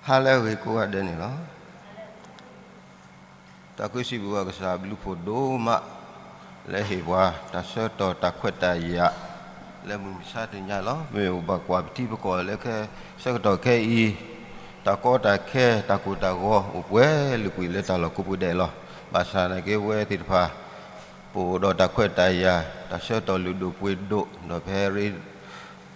ဟါလၢအဂ့ၤကိးဂၤဒဲးန့ၣ်လီၤ. တၢ်ဃ့စံးဘျုးဘၣ်ကစၢ်အဘျုးဖးဒိၣ်မး လၢဟ့ၣ်ပှၤတၢ်ဆၢကတီၢ်တၢ်ခွဲးတၢ်ယာ် လၢမုၢ်မဆါတနံၤညါလီၤ. မ့ၢ်အိၣ်ဘၣ်ကွၢ်ပထံပကီၢ်လၢခဲ ဆၢကတီၢ်ခဲအံၤ တၢ်ကီတၢ်ခဲ တၢ်ကိၢ်တၢ်ဂီၤ အိၣ်ပှဲၤလုာ်ကွံာ်လၢတၢ်လီၢ်ကိးပူၤဒဲးလီၤ. ဘၣ်ဆၣ်သနာ်က့ဝဲသ့ၣ်တဖၣ် ပအိၣ်ဒီးတၢ်ခွဲးတၢ်ယာ် တၢ်ဆၢကတီၢ်လုၢ်ဒိၣ်ပှ့ၤဒိၣ် ဒီးပဟဲရ့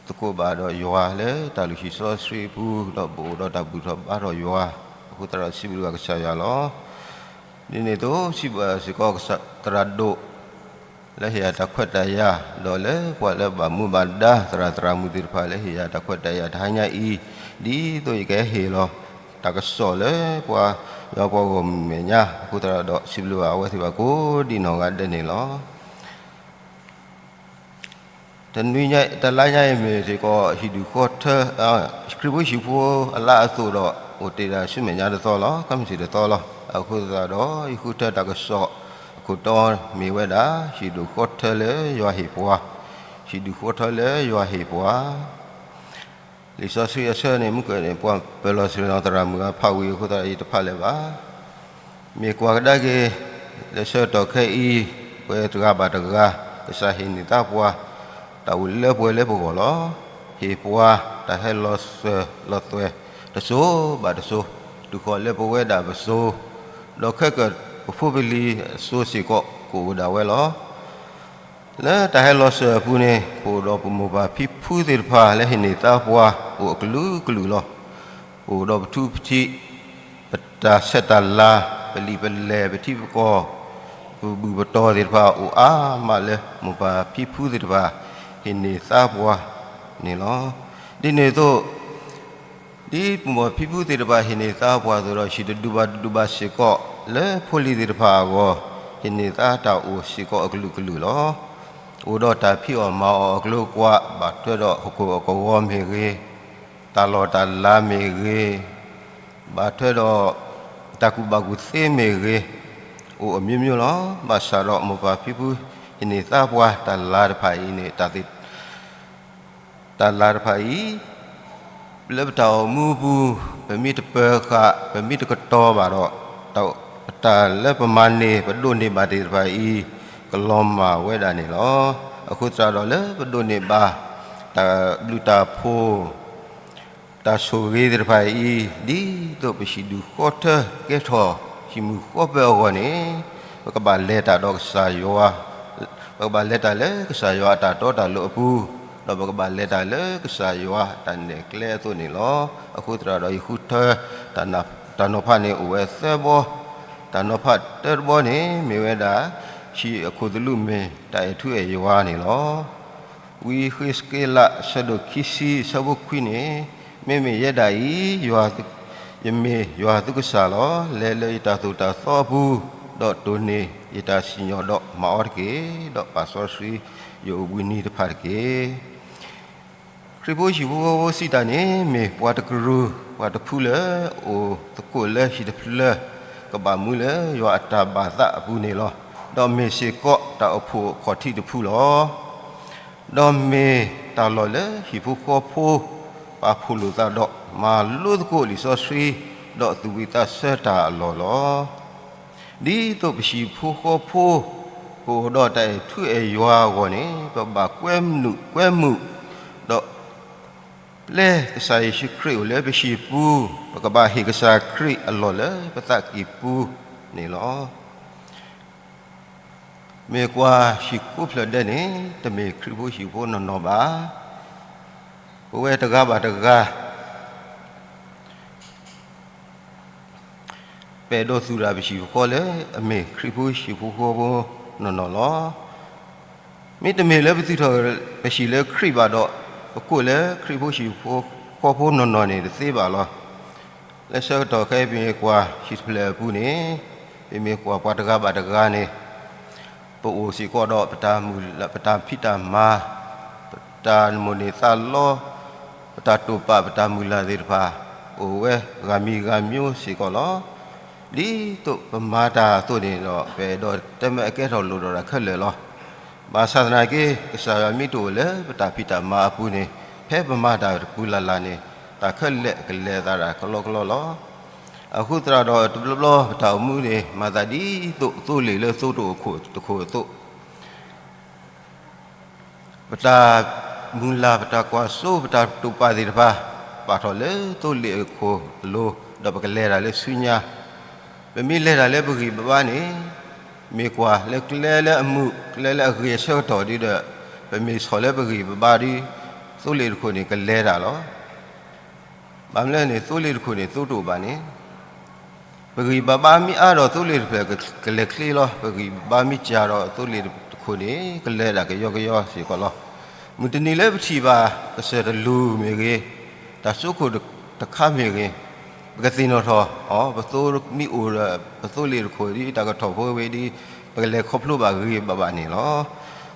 သကိးဘၣ်ဒီးယွၤလၢတၢ်လုၢ်ဟံၣ်စီဆှံအပူၤ ဒီးပအိၣ်ဒီးတၢ်ဘူၣ်ထီၣ်ဘါထီၣ်ယွၤ အဃိသတးဒီးစံးဘျုးဘၣ်ကစၢ်ယွၤလီၤ. ဒ်န့ၣ်အသိး စံးဘျုးစ့ၢ်ကီးကစၢ်သရၣ်ဒိၣ် လၢဟ့ၣ်ယၤတၢ်ခွဲးတၢ်ယာ် ဒီးလၢပှၤလၢဘၣ်မူဘၣ်ဒါ သရၣ်သရၣ်မုၣ်သ့ၣ်တဖၣ်လၢဟ့ၣ်ယၤတၢ်ခွဲးတၢ်ယာ်တဟါညါအံၤ ဒ်သိးယကဟဲဟ့ၣ်လီၤ တၢ်ကစီၣ်လၢပှၤ ယွၤပှၤဂီၢ်မုၢ်မဲာ်ညါ အဃိသတးဒီးစံးဘျုးဘၣ်အဝဲသ့ၣ်ဘၣ်ကိးဒံးနီၢ်ဂၤဒဲးန့ၣ်လီၤ. တနွံညါ တလါညါအံၤမ့ၢ်စ့ၢ်ကီး ဟံၣ်ဒူၣ်ဃီထၢ ခရံာ်ဖိဟံၣ်ဖိအလါအသိးဒီး အိၣ်တ့ၢ်ဒၣ်ဆူမဲာ်ညါတသီလီၤ. ခါမ့ၢ်တသီလီၤ. အဃိသတးဒီး ယဃုထၢတၢ်ကစီၣ်အခိၣ်တီမ့ၢ်ဝဲဒၣ် ဟံၣ်ဒူၣ်ဃီထၢလၢယွၤဟ့ၣ်ပှၤ, ဟံၣ်ဒူၣ်ဃီထၢလၢယွၤဟ့ၣ်ပှၤ လံာ်စီဆှံအဆၢန့ၣ် မုၢ်ကၢၢ်န့ၣ် ပှၤပၢၤလီၤစ့ၢ်ကီးသရၣ်မုၣ်အဖးဝံၤအဃိသတး ယတဖးလၢၤဘၣ်. မ့ၢ်ကွၢ်ကဒါက့ၤ လၢဆၢကတီၢ်ခဲအံၤ ပဝဲတဂၤဘၣ်တဂၤ ကစၢ်ဟ့ၣ်န့ၢ်သါပှၤ တၢ်အိၣ်လၢပှဲၤလၢပဂီၢ်လီၤ. ဟ့ၣ်ပှၤ တၢ်ဟဲလီၤစၢၤလီၤသွဲၣ်တစိၤဘၣ်တစိၤ တုၤဃီၤလၢပဝဲဒၣ်ပစိၤ, ဒီးခဲကၢၣ်ပဖိပလံၤအစိၤစ့ၢ်ကီး ကအိၣ်ဒၣ်ဝဲလီၤ. လၢတၢ်ဟဲလီၤစၢၤအပူၤန့ၣ် ပအိၣ်ဒီးပမိၢ်ပၢ်ဖံဖုသ့ၣ်တဖၣ်လၢဟ့ၣ်န့ၢ်သါပှၤ အိၣ်အကလုာ်ကလုာ်လီၤ. ပအိၣ်ဒီးပထူပထံး, ပတၢ်ဆဲးတၢ်လၤ, ပလံာ်ပလဲၢ်, ပထံပကီၢ်, ပဘူၣ်ပတီၢ်သ့ၣ်တဖၣ် အိၣ်အါမးလၢမိၢ်ပၢ်ဖံဖုသ့ၣ်တဖၣ် ဟ့ၣ်န့ၢ်သါပှၤန့ၣ်လီၤ. ဒ်န့ၣ်အသိး ဒ်ပမိၢ်ပၢ်ဖံဖုသ့ၣ်တဖၣ် ဟ့ၣ်န့ၢ်သါပှၤအသိးဒီး ဟံၣ်တဒူၣ်ဘၣ်တဒူၣ်ဘၣ်စ့ၢ်ကီး လၢဖိလံၤသ့ၣ်တဖၣ်အဂီၢ် ဟ့ၣ်န့ၢ်သါတၢ်အိၣ်စ့ၢ်ကီးအကလုာ်ကလုာ်လီၤ. အိၣ်ဒီးတၢ်ဖံးအီၣ်မၤအီၣ်အကျိၤအကွာ် ဘၣ်ထွဲဒီးဟီၣ်ခိၣ်အကဝီၤမ့ၢ်ဂ့ၤ, တၢ်လီၢ်တၢ်လၤမ့ၢ်ဂ့ၤ, ဘၣ်ထွဲဒီး တၢ်ကူၣ်ဘၣ်ကူၣ်သ့မ့ၢ်ဂ့ၤ, အိၣ်အမျိုးမျိုးလီၤ. ဘၣ်ဆၣ်ဒီးမိၢ်ပၢ်ဖံဖု ဟ့ၣ်န့ၢ်သါပှၤတၢ်လၤတဖၣ်အံၤန့ၣ် တၢ်လၤတဖၣ်အံၤ လၢပတၢ်အိၣ်မူအပူၤ ပမ့ၢ်တပၢၤဃာ် ပမ့ၢ်တကတီၤဘၣ်ဒီး တၢ်လၢပမၤန့ၢ် ပဒိးန့ၢ်ဘၣ်သ့ၣ်တဖၣ်အံၤ ကလီၤမၢ်ဝဲဒၣ်န့ၣ်လီၤ. အဃိသတးဒီးလၢပဒိးန့ၢ်ဘၣ် တၢ်ဘျုးတၢ်ဖှိၣ် တၢ်ဆိၣ်ဂ့ၤသ့ၣ်တဖၣ်အံၤ ဒ်သိးပဟံၣ်ဒူၣ်ဃီထၢကဲထီၣ် ဟံၣ်မုာ်ဃီပၢၤအဂီၢ်န့ၣ် ပကဘၣ်လဲၤတၢ်ဒီးကစၢ်ယွၤ, ပကဘၣ်လဲၤတၢ်လၢကစၢ်ယွၤအတၢ်တီတၢ်လိၤအပူၤ, ဒီးပကဘၣ်လဲၤတၢ်လၢကစၢ်ယွၤအတၢ်နဲၣ်ကျဲအသိးန့ၣ်လီၤ. အဃိသတးဒီးယဃုထၢ တၢ်နီၤဖးန့ၣ်အိၣ်ဝဲသၢဘီ, တၢ်နီၤဖးတၢတဘီန့ၣ် မ့ၢ်ဝဲဒၣ် ဟံၣ်အခိၣ်သလုးမ့ၢ်တၢ်အဲၣ်ထူအဲၣ်ယွၤန့ၣ်လီၤ. ဝံဃ့းစက့လး အဆၢဒိၣ်ခံဆံ အဆၢဖိခွံန့ၣ်, မ့မ့ၢ်ယဲဒၣ်အံၤ ယမ့ၢ်ယွၤသုကစၢ်လီၤ. လဲၤလၢယတၢ်သိၣ်တၢ်သီအပူၤ, ဒီးတိၢ်န့ၢ်ယတၢ်စံၣ်ညီၣ်ဒီးမၤအီၤတက့ၢ်. ဒီးပာ်စီဆှံယအိၣ်ဘှံးနံၤတဖၣ်တက့ၢ်. ခရံာ်ဖိဟံၣ်ဖိဃီဖိစံးတၢ်န့ၣ် မ့ၢ်ပှၤတကရူၢ် ပှၤတဖုလၢအိၣ်သကိးလၢဟံၣ်တဖျၢၣ် ကဘၣ်မူလၢယွၤအတၢ်ဘၣ်သးအပူၤန့ၣ်လီၤ. ဒီးမ့ၢ်စ့ၢ်ကီးတၢ်အိၣ်ဖှိၣ်အခီၣ်ထံးတဖုလီၤ. ဒီးမ့ၢ်တၢ်လီၢ်လၢဟံၣ်ဖိဃီဖိ ပာ်ဖှိၣ်လိာ်သးဒီး မၤလိသကိးလံာ်စီဆှံ ဒီးသူၣ်ဝံၣ်သးဆၢတၢ်အလီၢ်လီၤ. ဒ်သိးပဟံၣ်ဖိဃီဖိ ပအိၣ်ဒီးတၢ်အဲၣ်ထူအဲၣ်ယွၤအဂီၢ်န့ၣ် ပဘၣ်ကွဲမုာ်ကွဲမုာ် ဒီး ပျဲကစၢ်ယ့ၣ်ၡူးခရံာ်အိၣ်လၢပဟံၣ်ပူၤ, ပကဘၣ်ဟ့ၣ်ကစၢ်ခရံာ်အလီၢ်လၢပသးကံၢ်ပူၤန့ၣ်လီၤ. မ့ၢ်ကွၢ်ဟံၣ်ကိးဖျၢၣ်ဒဲးန့ၣ် တမ့ၢ်ခရံာ်ဖိဟံၣ်ဖိနီၢ်နီၢ်ဘၣ်. ပဝဲတဂၤဘၣ်တဂၤ ပအဲၣ်ဒိးသူၣ်တၢ်ပဟံၣ်ဖိဃီလၢအမ့ၢ်ခရံာ်ဖိဟံၣ်ဖိဃီဖိနီၢ်နီၢ်လီၤ. မ့တမ့ၢ်လၢပသူၣ်ထီၣ်ပဟံၣ်လၢခရံာ်ဘၣ်ဒီး ပကိးလၢခရံာ်ဖိဟံၣ်ဖိဃီဖိနီၢ်နီၢ်န့ၣ်တသ့ဘၣ်လီၤ. လၢဆၢကတီၢ်ခဲအံၤ ပမ့ၢ်ကွၢ်ဟံၣ်တဖျၢၣ်အပူၤန့ၣ်, ပမ့ၢ်ကွၢ်ပှၤတဂၤဘၣ်တဂၤန့ၣ်, ပအိၣ်စ့ၢ်ကီးဒီးပတၢ်မုၢ်လၢ် ပတၢ်ဖံးတၢ်မၤ, ပတၢ်မိၣ်န့ၢ်သးလီ, ပတၢ်တိာ်ပာ် ပတၢ်မုၢ်လၢ်သ့ၣ်တဖၣ် အိၣ်ဝဲဂၤမံၤဂၤမံၤစ့ၢ်ကီးလီၤ. ဒ်သိးပမၤတၢ်အသိးန့ၣ်ဒီး ပအဲၣ်ဒိးတမ့ၢ်အကဲထီၣ်လိၣ်ဒီးတၢ်ခဲလၢာ်လီၤ. ဘၣ်ဆၣ်သနာ်က့ ကစၢ်ယွၤမ့ၢ်တအိၣ်လၢပတၢ်ဖံးတၢ်မၤအပူၤန့ၣ်, ဖဲပမၤတၢ်တပူၤလၢ်လၢ်န့ၣ်, တၢ်ခဲလၢာ်ကလဲၤသးဒၣ်ကလီကလီလီၤ. အဃိသတးဒီးတဘျီဘျီပတၢ်အိၣ်မူန့ၣ် မၤသးဒ်သိးသိလ့ၣ်လၢသိတအိၣ်ခိၣ်တခိၣ်အသိး ပတၢ်မုၢ်လၢ် ပတၢ်ကွၢ်စိ ပတၢ်တိာ်ပာ်သ့ၣ်တဖၣ် ပာ်ထီၣ်လၢသိလ့ၣ်အခိၣ်အလိၤ ဒီးပကလဲၤတၢ်လၢဆူညါ, ပမ့ၢ်လဲၤတၢ်လၢပဂံၢ်ပဘါန့ၣ် မ့ၢ်ကွၢ်လၢကျဲလၢအမုာ် ကျဲလၢအဂ့ၤအဆၢကတီၢ်ဒီး ပမ့ၢ်ဆီၣ်လၢပဂံၢ်ပဘါဒီး သိလ့ၣ်တခိၣ်န့ၣ် ကလဲၤတၢ်လီၤ. ဘၣ်မနုၤလဲၣ်န့ၣ် သိလ့ၣ်တခိၣ်န့ၣ် သိတအိၣ်ဘၣ်န့ၣ် ပဂံၢ်ပဘါမ့ၢ်အါဒီးသိလ့ၣ်တဖျၢၣ် ကလဲၤချ့လီၤ. ပဂံၢ်ပဘါမ့ၢ်စှၤဒီးသိလ့ၣ်တခိၣ်န့ၣ် ကလဲၤဒၣ်ကယီကယီစ့ၢ်ကီးလီၤ. မုၢ်တနံၤလၢပထံၣ်ဘၣ်ကစၢၢ်တလူၢ်မ့ၢ်ဂ့ၤ, တၢ်စိခိၣ်တခါမ့ၢ်ဂ့ၤ, ပကသ့ၣ်နီၣ်ထီၣ်အီၤ ပသိမ့ၢ်အိၣ်ဒီး ပသိလ့ၣ်တခိၣ်ဒီး တၢ်ကထီၣ်ဖိဝဲဒီး ပကလဲၤခီဖျိဘၣ်ဂ့ၤဂ့ၤဘၣ်ဘၣ်န့ၣ်လီၤ.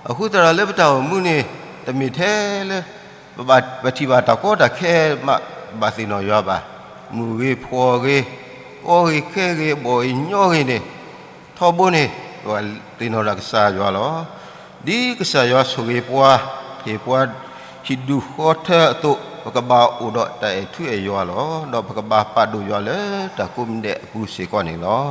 အဃိသတးဒီးလၢပတၢ်အိၣ်မူန့ၣ် တမ့ၢ်ထဲလၢ ပဘၣ်ထံၣ်ဘၣ်တၢ်ကီတၢ်ခဲမး ဘၣ်သ့ၣ်နီၣ်ယွၤဘၣ်. မုၢ်ဂ့ၤဖှီၣ်ဂ့ၤ, ကီဂ့ၤခဲဂ့ၤ, ဘီၣ်ဂ့ၤညီဂ့ၤန့ၣ် ထီဘိန့ၣ် ပဘၣ်သ့ၣ်နီၣ်တၢ်ကစၢ်ယွၤလီၤ. ဒ်ကစၢ်ယွၤဆိၣ်ဂ့ၤပှၤ, ဟ့ၣ်ပှၤဟံၣ်ဒူၣ်ဃီထၢအသိး, ပကဘၣ်အိၣ်ဒီးတၢ်အဲၣ်ထူအဲၣ်ယွၤလီၤ. ဒီးပကဘၣ်ပာ်ဒိၣ်ယွၤလၢတၢ်ကိးမံၤဒဲးအပူၤစ့ၢ်ကီးန့ၣ်လီၤ.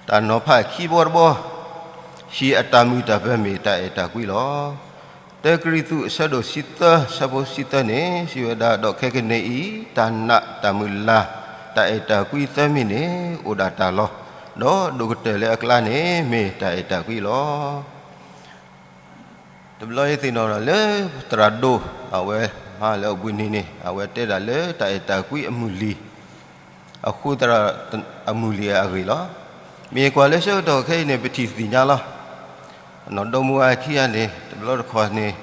တၢ်နီၤဖးခံဘီတဘီ, ဟံၣ်အတၢ်မုာ်တၢ်ပၢၤမ့ၢ်တၢ်အဲၣ်တၢ်ကွံလီၤ. တၢကရံၣ်သူး အဆၢဒိၣ်ဆံသၢ ဆၢဖိဆံသၢန့ၣ် စံးဝဲဒၣ်, ဒီးခဲကနံၣ်အံၤ တၢ်နာ်တၢ်မုၢ်လၢ် တၢ်အဲၣ်တၢ်ကွံသၢမံၤန့ၣ် အိၣ်ဒၣ်တၢ်လီၤ. ဒီးဒိၣ်ကတၢၢ်လၢအကျါန့ၣ် မ့ၢ်တၢ်အဲၣ်တၢ်ကွံလီၤ. တဘျီယသ့ၣ်နီၣ်ဒီးလၢ သရၣ်ဒိၣ် အဝဲမၤလၢအဘှံးနံၤန့ၣ် အဝဲတဲဒၣ်လၢတၢ်အဲၣ်တၢ်ကွံအမုၢ်လံၤ, အဃိသတး အမုၢ်လံၤအဂ့ၢ်လီၤ. မ့ၢ်ကွၢ်လၢဆၢကတီၢ်ခဲအံၤန့ၣ် ပထံၣ်သ့ၣ်ညါလီၤ. နီၢ်ဒီမါဝၤခံဂၤန့ၣ် တဘျီတခီၣ်န့ၣ်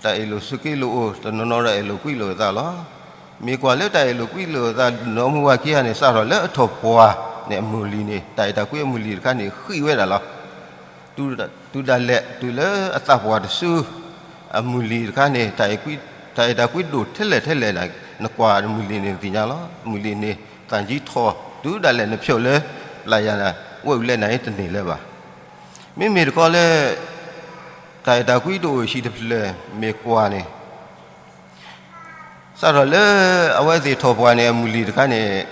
တၢ်အ့ၣ်လိာ်ဆိးက့လိာ်အိၣ်, တနီၤနီၤဒီးအဲၣ်လိာ်ကွံလိာ်အသးလီၤ. မ့ၢ်ကွၢ်လၢတၢ်အဲၣ်လိာ်ကွံလိာ်အသး နီၢ်ဒီမါဝၤခံဂၤန့ၣ် စးထီၣ်လၢအထီၣ်ပှၢ်န့ၣ်အမုၢ်လံၤန့ၣ် တၢ်အဲၣ်တၢ်ကွံအမုၢ်လံၤတခါန့ၣ် ဃံးဝဲဒၣ်လီၤ. တုၤဒၣ်လဲာ်တုၤလၢအသးပှၢ်တစု အမုၢ်လံၤတခါန့ၣ် တၢ်အဲၣ်တၢ်ကွံဒိၣ်ထဲလဲၣ်ထဲလဲၣ်ဒၣ်, နကွၢ်မုၢ်လံၤန့ၣ်နသ့ၣ်ညါလီၤ. မုၢ်လံၤန့ၣ် သၣ်ကံထီၣ် တုၤဒၣ်လဲာ်နဖျိးလၢ ပျၢ်ယၤ ဝဲအူလဲၣ်နၤအံၤတန့ၢ်လၢၤဘၣ်. မ့မ့ၢ်တခီလၢ တၢ်အဲၣ်တၢ်ကွံတအိၣ်ဟံၣ်တဖျၢၣ် မ့ၢ်ကွၢ်န့ၣ် စးထီၣ်လၢအဝဲသ့ၣ်ထီၣ်ပှၢ်န့ၣ် အမုၢ်လံၤတခါန့ၣ်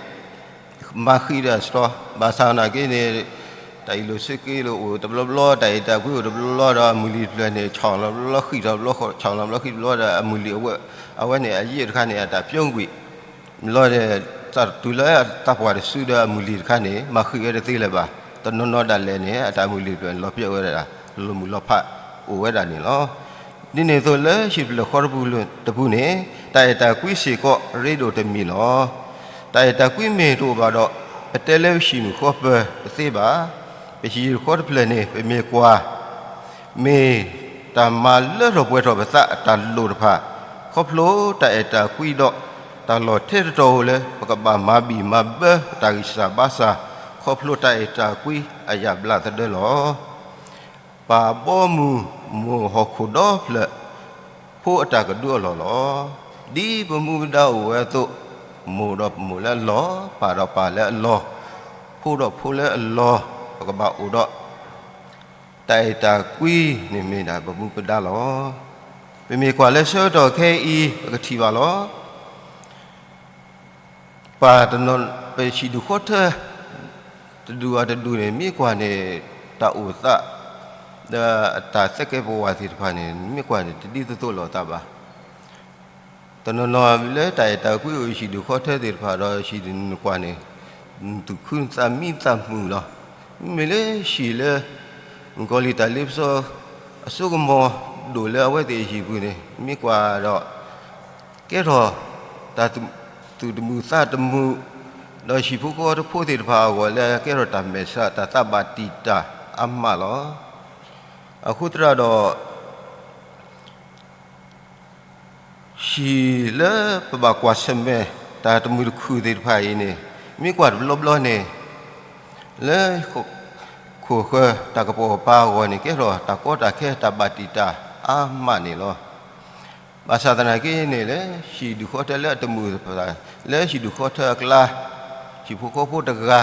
မၤဃံးဒီးအစတီၤ, ဘၣ်ဆၣ်သနာ်က့န့ၣ် တၢ်အ့ၣ်လိာ်ဆိးက့လိာ်အိၣ်တဘျီဘျီ, တၢ်အဲၣ်တၢ်ကွံအိၣ်တဘျီဘျီဒီး အမုၢ်လံၤတဖျၢၣ်န့ၣ် ဆီၣ်လီၤဘျီဃံးထီၣ်ဘျီ ဆီၣ်လီၤဘျီဃံးတဘျီဒီး အမုၢ်လံၤအဝဲန့ၣ် အယံာ်တခါန့ၣ် အတၢ်ပျိကွံာ် လီၤဒီး စးတုၤလၢအသးပှၢ်တစုဒီးအမုၢ်လံၤတခါန့ၣ် မၤဃံးဝဲတသ့လၢၤဘၣ်. တနီၤနီၤဒၣ်လဲာ်န့ၣ် အတၢ်မုၢ်လံၤတဖျၢၣ်န့ၣ် လီၤပျၢၤဝဲဒၣ် လီၤမုၢ်လီၤဖးအိၣ်ဝဲဒၣ်န့ၣ်လီၤ. ဒ်န့ၣ်အသိးလၢဟံၣ်ဖျၢၣ်ဃီတပူၤတပူၤန့ၣ် တၢ်အဲၣ်တၢ်ကွံစ့ၢ်ကီးရ့ဒိၣ်တမံၤလီၤ. တၢ်အဲၣ်တၢ်ကွံမ့ၢ်တအိၣ်ဘၣ်ဒီး ပတဲလၢပဟံၣ်မုာ်ဃီပၢၤတသ့ဘၣ်. ပဟံၣ်ဃီတဖျၢၣ်န့ၣ် ပမ့ၢ်ကွၢ် မ့ၢ်တၢ်မၤလၢထီၣ်ပှဲၤထီၣ်ပသးအတၢ်လိၣ်တဖၣ် ခီဖျိတၢ်အဲၣ်တၢ်ကွံဒီး တၢ်လီၢ်ထဲတတီၤဧိၤလၢ ပကဘၣ်မၤဘံၣ်မၤဘၢပတၢ်ဂံၢ်စၢ်ဘါစၢ် ခီဖျိတၢ်အဲၣ်တၢ်ကွံအယၣ်ဘျးသဒၢလီၤ. ပၢ်ဘီမုၢ်မိၢ်ဟီၣ်ခိၣ်ဒီဖျၢၣ် ဖိအတၢ်ကဒုအလီၢ်လီၤ. ဒ်ပမူပဒါအိၣ်ဝဲအသိး, မိၢ်ဒီးမိၢ်လၢအလီၢ်, ပၢ်ဒီးပၢ်လၢအလီၢ်, ဖိဒီးဖိလၢအလီၢ်, ပကဘၣ်အိၣ်ဒီး တၢ်အဲၣ်တၢ်ကွံန့ၣ်မ့ၢ်ဒၣ်ပမူပဒါလီၤ. ပမ့ၢ်ကွၢ်လၢဆၢကတီၢ်ခဲအံၤ ပကထံၣ်ဘၣ်လီၤ. ပှၤတနီၤ ပဟံၣ်ဒူၣ်ဃီထၢ တဒူၣ်အတဒူၣ်န့ၣ် မ့ၢ်ကွၢ်န့ၣ် တၢ်အိၣ်သး ဒီးတၢ်သကဲးပဝးသ့ၣ်တဖၣ်န့ၣ် မ့ၢ်ကွၢ်န့ၣ် တဒ်သိးသိးလိာ်သးဘၣ်. တနီၤနီၤလၢတၢ်အဲၣ်တၢ်ကွံအိၣ်ဟံၣ်ဒူၣ်ဃီထၢသ့ၣ်တဖၣ်ဒီး ဟံၣ်နကွၢ်န့ၣ် နသူၣ်ခုသးမံသးမုာ်လီၤ. မ့မ့ၢ်လၢဟံၣ်လၢ မုၣ်ကီၤလံၢ်တၢ်လ့ပစီ အစိကမီၤဒိၣ်လၢအဝဲသ့ၣ်အဟံၣ်ပူၤန့ၣ် မ့ၢ်ကွၢ်ဒီး ကဲထီၣ်တၢ်သူၣ်တမုာ်သးတမုာ်, ဒီးဟံၣ်ဖိဃီဖိသ့ၣ်တဖၣ်အဂီၢ်လၢကဲထီၣ်တၢ်မဲာ်ဆှး တၢ်သးဘၣ်တံာ်တာ်အါမးလီၤ. အဃိသတးဒီး ဟံၣ်လၢပဘၣ်ကွၢ်ဆၢၣ်မဲာ်တၢ်တမုာ်တခုၣ်သ့ၣ်တဖၣ်အံၤန့ၣ် မ့ၢ်ကွၢ်တဘျီဘျီန့ၣ် လၢ ခိၣ်ဃၢၤတၢ်ကပိာ်ကပၤအဂီၢ်န့ၣ် ကဲထီၣ်တၢ်ကီတၢ်ခဲတၢ်ဘၣ်တံာ်တာ်အါမးန့ၣ်လီၤ. ဘၣ်ဆၣ်သနာ်က့န့ၣ် လၢဟံၣ်ဒူၣ်ဃီထၢလၢအတမုာ်တဖၣ်, လၢဟံၣ်ဒူၣ်ဃီထၢအကျါ, ဟံၣ်ဖိဃီဖိတဂၤ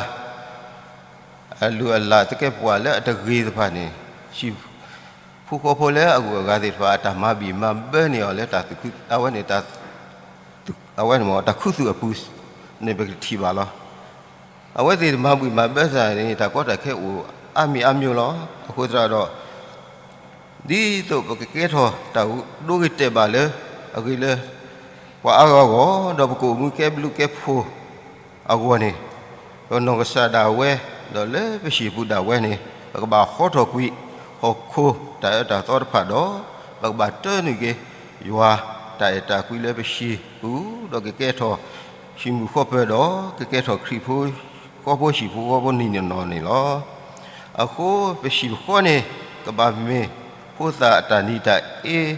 အလုၢ်အလၢ်သကဲးပဝးလၢအတဂ့ၤတဖၣ်န့ၣ် ဟံၣ် ဟံၣ်ဖိဃီဖိလၢအဂုၤအဂၤသ့ၣ်တဖၣ် အတၢ်မၤဘံၣ်မၤဘၢန့ၢ်အီၤလၢတၢ်သူၣ်ခု အဝဲန့ၣ် အဝဲန့ၣ်မ့ၢ်တၢ်ခူသူၣ်အပူၤန့ၣ် ပကထံၣ်ဘၣ်လီၤ. အဝဲသ့ၣ်တမၤဘံၣ်မၤဘၢစ့ၢ်န့ၣ် တၢ်ကီတၢ်ခဲအိၣ်အါမံၤအါမံၤလီၤ. အဃိသတးဒီး ဒ်သိးပကကဲထီၣ်တၢ်ဒိဂ့ၤတဲာ်ဘၣ်လၢ အဂ့ၤလၢ ပှၤအါဂၤအဂီၢ် ဒီးပကအိၣ်မူကဲဘျုးကဲဖှိၣ်အဂီၢ်န့ၣ်, ပနီၢ်ကစၢ်ဒၣ်ဝဲ ဒီးလၢပဟံၣ်ပူၤဒၣ်ဝဲန့ၣ် ပကဘၣ်ဟီထီၣ်ကွံာ် ဟီၣ်ခိၣ်တၢ်အၢတၢ်သီတဖၣ်ဒီး ပကဘၣ်တၢနုာ်က့ၤ ယွၤတၢ်အဲၣ်တၢ်ကွံလၢပဟံၣ်ပူၤ ဒီးကကဲထီၣ်ဟံၣ်မုၢ်ဃီပၢၤဒီး ကကဲထီၣ်ခရံာ်ဖိ ဃီဖိဟံၣ်ဖိဃီဖိနံၤန့ၣ်နီၢ်န့ၣ်လီၤ. အဃိပဟံၣ်ပဃီန့ၣ် ကဘၣ်မ့ၢ်ဖိသၣ်အတၢ်နံၤတၢ်အ့,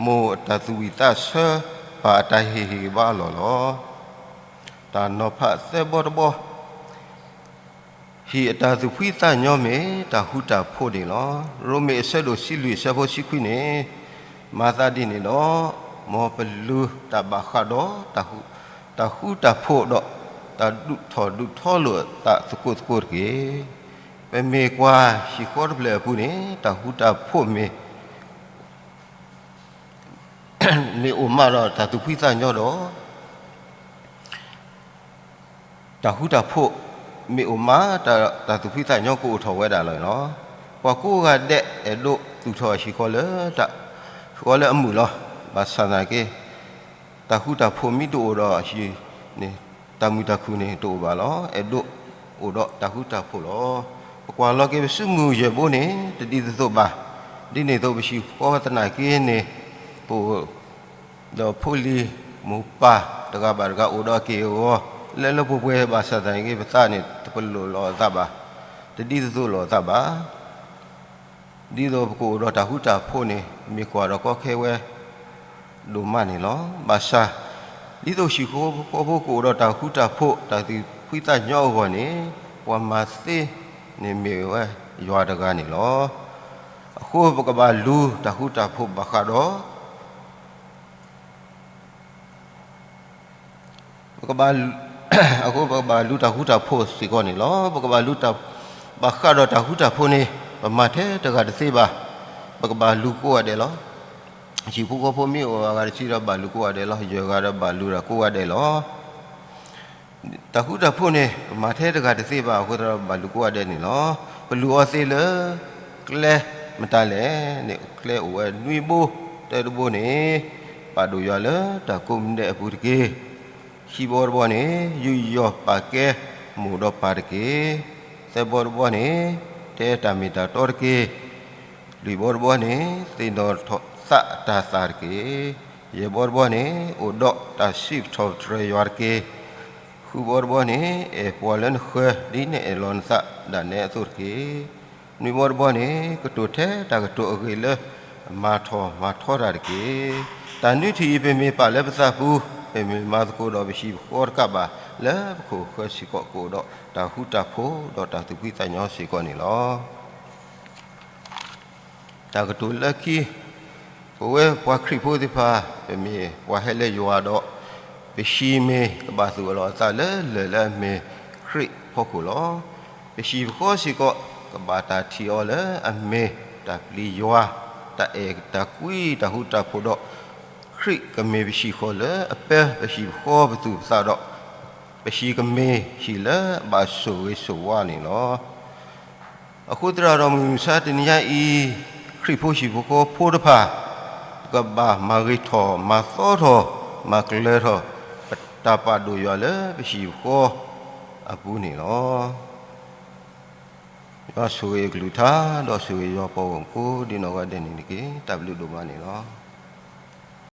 မိၢ်အတၢ်သူၣ်ဝံၣ်သးဆၢပၢ်အတၢ်ဟ့ၣ်ဂံၢ်ဟ့ၣ်ဘါအလီၢ်လီၤ. တၢ်နီၤဖးသၢဘီတဘီ ဟံၣ်အတၢ်သူၣ်ဖှံသးညီမ့ၢ်တၢ်ဃူတၢ်ဖိးန့ၣ်လီၤ. ရိမ့ၤအဆၢဒိၣ်တဆံလွံၢ်အဆၢဖိတဆံခွံန့ၣ် မၤသးဒ်န့ၣ်ဒီး, မ်ပလူၤတၢ်ဘၣ်ဃးဒီး တၢ်ဃူတၢ်ဖိးဒီး တၢ်ဒုးထီၣ်ဒုးထီလိာ်အသးသကိးသကိးတက့ၢ်. ပမ့ၢ်ကွၢ်ဟံၣ်ဃီတဖျၢၣ်အပူၤန့ၣ် တၢ်ဃူတၢ်ဖိးမ့ၢ် မ့ၢ်အိၣ်မးဒီးတၢ်သူၣ်ဖှံသးညီဒီး တၢ်ဃူတၢ်ဖိးမ့ၢ်အိၣ်မး တၢ်သူၣ်ဖှံသးညီကအိၣ်ထီၣ်ဝဲဒၣ်လီၤန့ၣ်လီၤ. ပှၤကိးဂၤဒဲးအဲၣ်ဒိးသူၣ်ထီၣ်အဟံၣ်ဃီလၢ ဟံၣ်ဃီလၢအမုာ်လီၤ. ဘၣ်ဆၣ်သနာ်က့ တၢ်ဃူတၢ်ဖိးမ့ၢ်တအိၣ်ဒီးအဟံၣ်န့ၣ် တၢ်မုာ်တၢ်ခုၣ်န့ၣ်တအိၣ်ဘၣ်လီၤ. အဲၣ်ဒိးအိၣ်ဒီးတၢ်ဃူတၢ်ဖိးလီၤ. ပကွၢ်လီၤက့ၤပစုမုၢ်ယဲၢ်ဘိန့ၣ် တဒ်သိးသိးဘၣ်. ဒ်န့ၣ်အသိးပဟံၣ်ဃီသနာ်က့န့ၣ် ပအိၣ် ဒီးဖိလံၤမိၢ်ပၢ်တဂၤဘၣ်တဂၤအိၣ်ဒီးအက့ၢ်အဂီၤ လၢလၢပှဲၤပှဲၤဘၣ်ဆၣ်သနာ်က့ ပသးန့ၣ်တပလီၢ်လိာ်အသးဘၣ်, တဒ်သိးသိးလိာ်အသးဘၣ်. ဒ်သိးပကအိၣ်ဒီးတၢ်ဃူတၢ်ဖိးန့ၣ် မ့ၢ်ကွၢ်ဒီးကီခဲဝဲဒိၣ်မးန့ၣ်လီၤ. ဘၣ်ဆၣ် ဒ်သိးဟံၣ်ဖိဃီဖိကအိၣ်ဒီးတၢ်ဃူတၢ်ဖိး တၢ်သူၣ်ဖှံသးညီအဂီၢ်န့ၣ် ပှၤမၤသ့န့ၣ်မ့ၢ်ဝဲယွၤတဂၤန့ၣ်လီၤ. အဃိပကဘၣ်လူၤတၢ်ဃူတၢ်ဖိးဘၣ်ဃးဒီး ပကဘၣ် အဃိပကဘၣ်လူၤတၢ်ဃူတၢ်ဖိးစ့ၢ်ကီးန့ၣ်လီၤ. ပကဘၣ်လူၤတၢ် ဘၣ်ဃးဒီးတၢ်ဃူတၢ်ဖိးန့ၣ် ပမၤထဲတဂၤတသ့ဘၣ်. ပကဘၣ်လူၤကိးဂၤဒဲးလီၤ. ဟံၣ်ဖိဃီဖိမ့ၢ်အိၣ်အဂၤတဆံဒီးဘၣ်လူၤကိးဂၤဒဲးလီၤ. ယဲၢ်ဂၤဒီးဘၣ်လူၤတၢ်ကိးဂၤဒဲးလီၤ. တၢ်ဃူတၢ်ဖိးန့ၣ် ပမၤထဲတဂၤတသ့ဘၣ်အဃိသတးဒီးဘၣ်လူၤကိးဂၤဒဲးန့ၣ်လီၤ. ပလူၤအီၤသ့လၢ ကျဲမတၤလဲၣ်န့ၣ် ကျဲအိၣ်ဝဲနွံဘိ, တၢတဘိန့ၣ် ပာ်ဒိၣ်ယွၤလၢတၢ်ကိးမံၤဒဲးအပူၤတက့ၢ်. ခံဘီတဘီန့ၣ် ယူးယီၣ်ပာ်ကဲမိၢ်ဒီးပၢ်တက့ၢ်. သၢဘီတဘီန့ၣ် တဲတၢ်မ့ၢ်တၢ်တီတက့ၢ်. လွံၢ်ဘီတဘီန့ၣ် သ့ၣ်နီၣ်ထီၣ်သးအတၤသၣ်တက့ၢ်. ယဲၢ်ဘီတဘီန့ၣ် အိၣ်ဒီးတၢ်စံးထီၣ်ပတြၢၤယွၤတက့ၢ်. ဃုဘီတဘီန့ၣ် အဲၣ်ပှၤလၢနဃၢၤ ဒ်နအဲၣ်လီၤနသးဒၣ်နဲအသိးတက့ၢ်. နွံဘီတဘီန့ၣ် ကတိၤထဲတၢ်ကတိၤအဂ့ၤလၢ အမၤထီၣ်မၤထီတၢ်တက့ၢ်. တၢ်နွံထံၣ်အံၤပမ့ၢ်ပာ်လၢပသးပူၤ ပမ့ၢ်မၤသကိးဒီးပဟံၣ်ပဃီတကးဘၣ် လၢပခိၣ်ပဃၢၤစ့ၢ်ကီးကအိၣ်ဒီးတၢ်ဃူတၢ်ဖိးဒီးတၢ်သူၣ်ဖှံသးညီစ့ၢ်ကီးန့ၣ်လီၤ. တၢ်ကတိၤလၢခံ, ပဝဲပှၤခရံာ်ဖိသ့ၣ်တဖၣ် ပမ့ၢ်ပှၤဟဲလၢယွၤဒီး ပဟံၣ်မ့ၢ်ကဘၣ်သူၣ်အလီၤအသးလၢလၢၢ်လၢအမ့ၢ်ခရံာ်ဖီခိၣ်လီၤ. ပဟံၣ်ပဃီစ့ၢ်ကီး ကဘၣ်တၢ်ထံၣ်အီၤလၢအမ့ၢ်တၢ်ပျံၤယွၤ, တၢ်အဲၣ်တၢ်ကွံတၢ်ဃူတၢ်ဖိးဒီး ခရံာ်ကမ့ၢ်ပဟံၣ်ဃီလၢအပၢပဟံၣ်ပဃီပသူၣ်ပသးဒီး ပဟံၣ်ကမ့ၢ်ဟံၣ်လၢအဘၣ်ဆိၣ်ဂ့ၤဆိၣ်ဝါန့ၣ်လီၤ. အဃိသတးဒီးမုၢ်မဆါတနံၤညါအံၤ ခရံာ်ဖိဟံၣ်ဖိဃီဖိတဖၣ် ပကဘၣ်မၤဂ့ၤထီၣ် မၤသီထီၣ် မၤကျၢၤထီၣ် တၢ်ပာ်ဒိၣ်ယွၤလၢပဟံၣ်ပဃီအပူၤန့ၣ်လီၤ. ယွၤဆိၣ်ဂ့ၤအကလုၢ်ကထါ ဒီးဆိၣ်ဂ့ၤယွၤပှၤဂီၢ်မုၢ်ဖိ ဒ်နီၢ်ဂၤဒဲးန့ၣ်တက့ၢ်. တၢ်ဘျုးဒိၣ်မးန့ၣ်လီၤ.